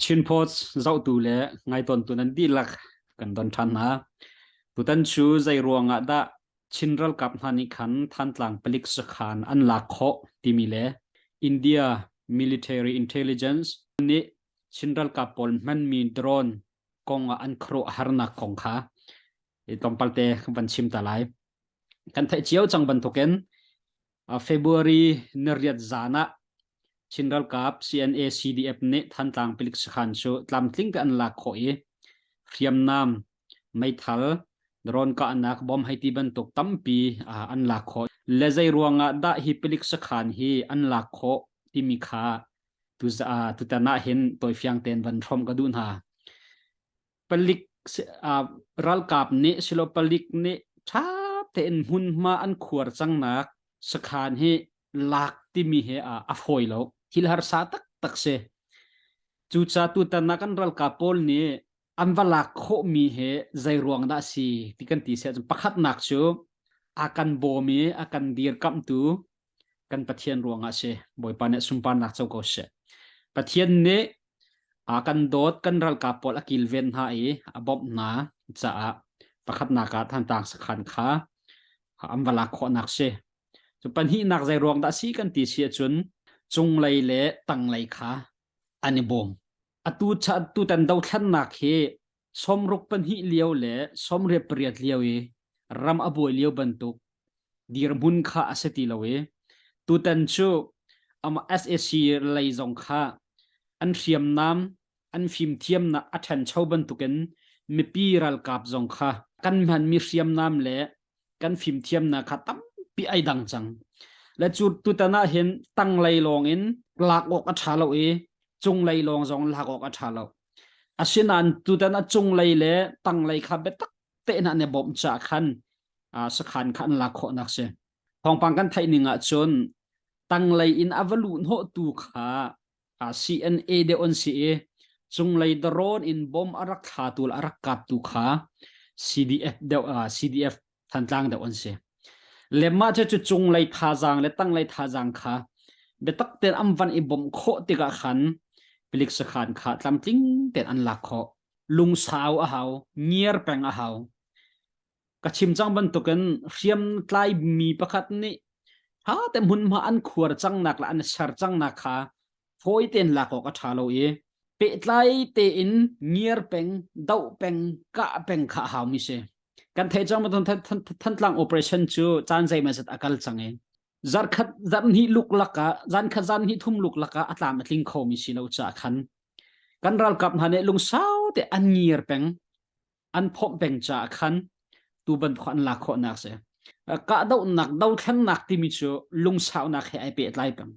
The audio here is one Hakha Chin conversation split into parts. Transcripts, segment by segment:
Chin Post zohtu le ngaitawntu nan dihlak kan don ṭhan hna. Tutan cu zei ruangah dah Chin ralkap hna nih khan Thantlang palik sakhan an lak khawh timi le India Military Intelligence nih Chin ralkap pawl hmanmi drone kong ah an khuaruah harnak kong kha tlawmpal te van chim ta lai. Kan theih cio cang bantukin February nariat zan ah Chin ralkap CNA CDF nih Thantlang palik sakhan cu tlamtling te an lak khawh i hriamnam, meithal, drone kahnak, bom hei ti bantuk tampi an lak khawh. Le zei ruangah dah hi palik sakhan hi an lak khawh timi kha tutan ah hin tawifiang tein van hrawmh ka duh hna. Palik ralkap nih silo palik nih ṭha tein hmunhma an khuar cangnak sakhan hi lak timi hi a fawi lo. Thil harsa taktak si. Cuca tutan ah kan ralkap pawl nih an va lak khawhmi hi zei ruang dah si ti kan ti si ahcun pakhatnak cu a kan bawm i a kan dirkamhtu kan Pathian ruangah si. Bawipa nih sunparnak co ko seh. Pathian nih a kan dawt kan ralkap pawl a kilven hna i a bawmh hna caah pakhatnak ah Thantlang sakhan kha an va lak khawhnak si. Cu pahnihnak zei ruang dah si kan ti si ahcun cunglei le tanglei kha an i bawm. Atu tutan dothlannak hi sawmruk pahnih lio le sawmriat pariat lio i ram a buai lio bantuk dirhmun kha a si ti lo i tutan cu amah SAC lei zong kha an hriamnam an fimthiamnak a ṭhancho bantukin mipi ralkap zong kha kan hmanmi hriamnam le kan fimthiamnak kha tampi ai dang cang. Le cu tutan ah hin tanglei lawng in lak awk a ṭha lo i cunglei lawng zong lak awk a ṭha lo. Asinain tutan a cunglei le tanglei kha biatak tein an i bawmh caah khan sakhan kha an lak khawhnak si. Thawngpang kan theih ning ah cun tanglei in a va luh hnawhtu kha CNA deuh an si i cunglei drone in bom a rak thlatu le a rak kaptu kha CDF deuh CDF Thantlang deuh an si. Le mah cu cu cunglei thazaang le tanglei thazaang kha biatak tein an van i bawmh khawh tikah khan palik sakhan kha tlamtling tein an lak khawh. Lungsau a hau, ngiar peng a hau. Ka chim cang bantukin hriamtlai mi pakhat nih ha te hmunhma an khuar cangnak le an ser cangnak kha fawi tein lak awk a ṭha lo i pehtlai tein ngiar peng, doh peng, kah peng kha a haumi si. Kan theih cang bantuk Thantlang operation cu caan zeimawzat a kal cang i zarkhat zarhhnih luklak ah zankhat zanhnih thum luklak ah a tlam a tling khomi si lo caah khan kan ralkap hna nih lungsau te an ngiar peng an phomh peng caah khan tu bantuk an lak khawhnak si. Kahdohnak dothlennak timi cu lungsaunak he ai pehtlai peng.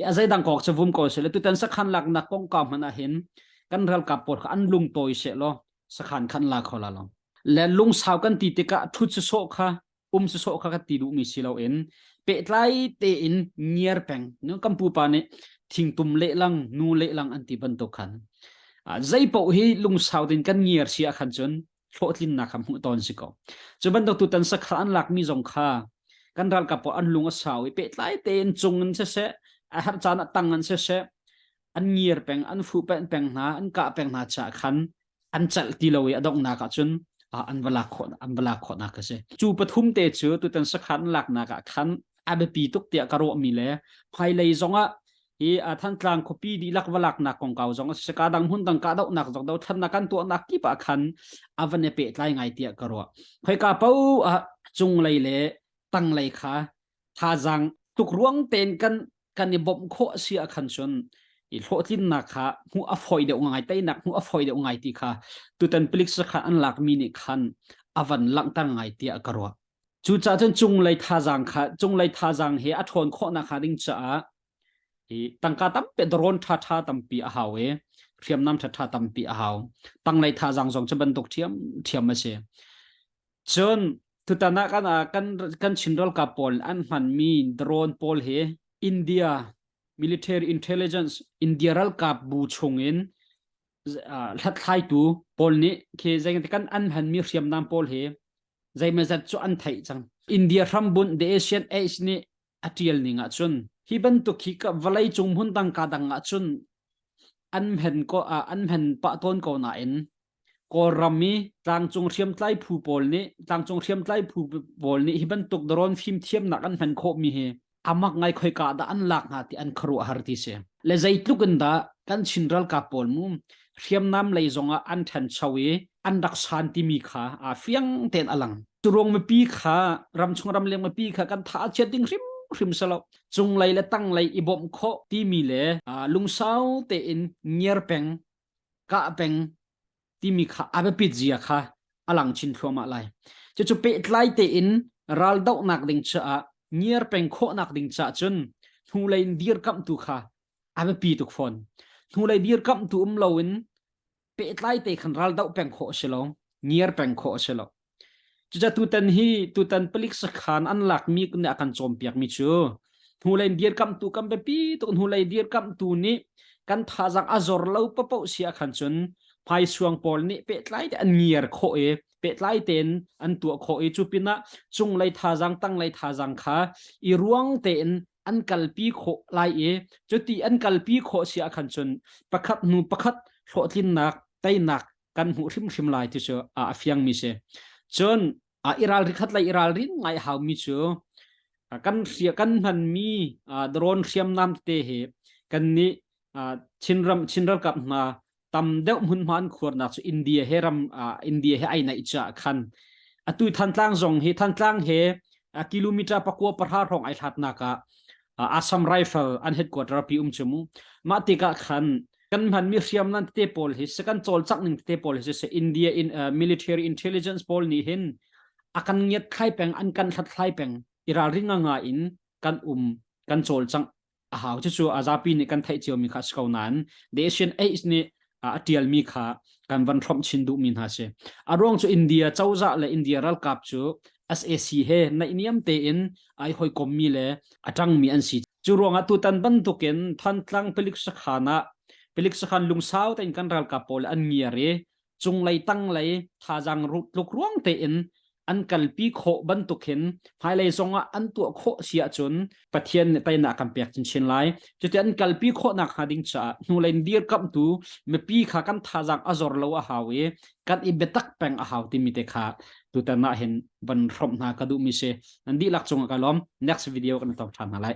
A zeidang kok cu vum ko seh tutan sakhan laknak kongkau hmanh ah hin kan ralkap pawl kha an lungtawi seh law sakhan khan la kho la lo. Le lungsau kan ti tikah thut sawh kha um sawh kha ka ti duhmi si loin pehtlai tein ngiar peng nu kan pupa nih thingtum lehlang nu lehlang an ti bantuk khan zei paoh hi lungsau din kan ngiar si ah khan cun hlawhtlinnak kha hmuh tawn si ko cu bantuk tutan sakha an lakmi zong kha kan ralkap pawl an lung a sau i pehtlai tein cung in siseh a herh caan ah tang in siseh an ngiar peng an fuh peng peng hna an kah peng hna caah khan an celh ti lo i a donghnak ah cun an va lak khawh an va lak khawhnak a si. Cu pathum te cu tutan sakhan an laknak ah khan a biapi tuk tiah ka ruahmi le hmailei zongah hi Thantlang khuapi dihlak va laknak kongkau zong a si ka dang hmun dang kahdohnak zong dothlannak kan tuahnak kip ah khan a van i pehtlai ngai tiah ka ruah. Khoika paoh ah cunglei le tanglei kha thazaang tuk ruang tein kan kan i bawmh khawh a si ah khan cun i hlawhtlinnak kha hmuh a fawi deuh ngai teinak hmuh a fawi deuh ngai ti kha tutan palik sakhan an lakmi nih khan a van langhter ngai tiah ka ruah. Cucaah cun cunglei thazaang kha cunglei thazaang he a ṭhawn khawhnak hnga ding caah hi tangka tampi drone ṭhaṭha tampi a hau i hriamnam ṭhaṭha tampi a hau. Tanglei thazaang zong cu bantuk ṭhiam ṭhiam a si. Cun tutan ah kan kan kan Chin ralkap pawl an hmanmi drone pawl hi India military intelligence India ralkap bu chungin hlathlaitu pawl nih khi zei kan an hmanmi hriamnam pawl hi zeimawzat cu an theih cang. India hrambunh The Asian Age nih a ṭial ning ahcun hi bantuk hi vawlei cung hmun dang ka dang ahcun. an hmen ko an hmen pah tawn ko nain Kawlram i tlangcung hriamtlai phu pawl nih tlangcung hriamtlai phu pawl nih hi bantuk drone fimthiamnak an hman khawhmi hi amak ngai khoika dah an lak hnga ti an khuaruahhar ti si. Le zeitluk in dah kan Chin ralkap pawl mu hriamnam lei zongah an ṭhancho i an rak san timi kha a fiang tein a lang. Curuang mipi kha ramchung ramleng mipi kha kan tha a chiat ding hrimhrim si lo. Cunglei le tanglei i bawmh khawh timi le lungsau tein ngiar peng kah peng timi kha a biapit zia kha a lang chin thluahmah lai. Cucu pehtlai tein raldohnak ding caah ngiar peng khawhnak ding caah cun hnulei in dirkamhtu kha a biapi tuk fawn. Hnulei dirkamhtu um loin pehtlai te khan raldoh peng khawh a si lo, ngiar peng khawh a si lo. Cucaah tutan hi tutan palik sakhan an lakmi nih a kan cawnpiakmi cu hnulei dirkamhtu kan biapi tuk hnulei dirkamhtu nih kan thazaang a zor lo papoh si ah khan cun hmaisuang pawl nih pehtlai te an ngiar khawh i pehtlai tein an tuah khawh i cu pinah cunglei thazaang tanglei thazaang kha i ruang tein an kalpi khawh lai i cuti an kalpi khawh si ah khan cun pakhat hnu pakhat hlawhtlinnak teinak kan hmuh hrimhrim lai ti cu a fiangmi si. Cun i ralri khat lei i ralrin ngai haumi cu kan hria kan hmanmi drone hriamnam tete hi kan nih Chinram Chin ralkap hna tam deuh hmunhma an khuarnak cu India he ram India he ai naih caah khan atu Thantlang zong hi Thantlang he kilometer pakua pahra hrawng ai hlatnak ah Assam Rifle an headquarter pi um chu mu mah tikah khan kan hmanmi hriamnam tete pawl hi se kan cawlcangh ning tete pawl hi se India in military intelligence pawl nih hin a kan ngiat thlai peng an kan hlat thlai peng i ralring nga in kan um kan cawlcangh a hau cucu a zapi nih kan theih ciomi kha a si ko nain The Asian Age nih a tialmi kha kan van hrawmh chin duhmi hna si a ruang cu India cozah le India ralkap cu SAC he naihniam tein ai hawikommi le a ṭangmi an si. Cu ruangah tutan bantukin Thantlang palik sakhan ah palik sakhan lungsau tein kan ralkap pawl an ngiar i cunglei tanglei thazaang tluk ruang tein an kalpi khawh bantuk hin hmailei zongah an tuah khawh si ahcun Pathian nih teinak kan pek chinchin lai. Cuti an kalpi khawhnak hnga ding caah hnulei in dirkamhtu mipi kha kan thazaang a zor lo a hau i kan i biatak peng a hau timi te kha tutan ah hin van hrawmh hna ka duhmi si. Nan dihlak cungah ka lawm. Next video kan tong ṭhan hna lai.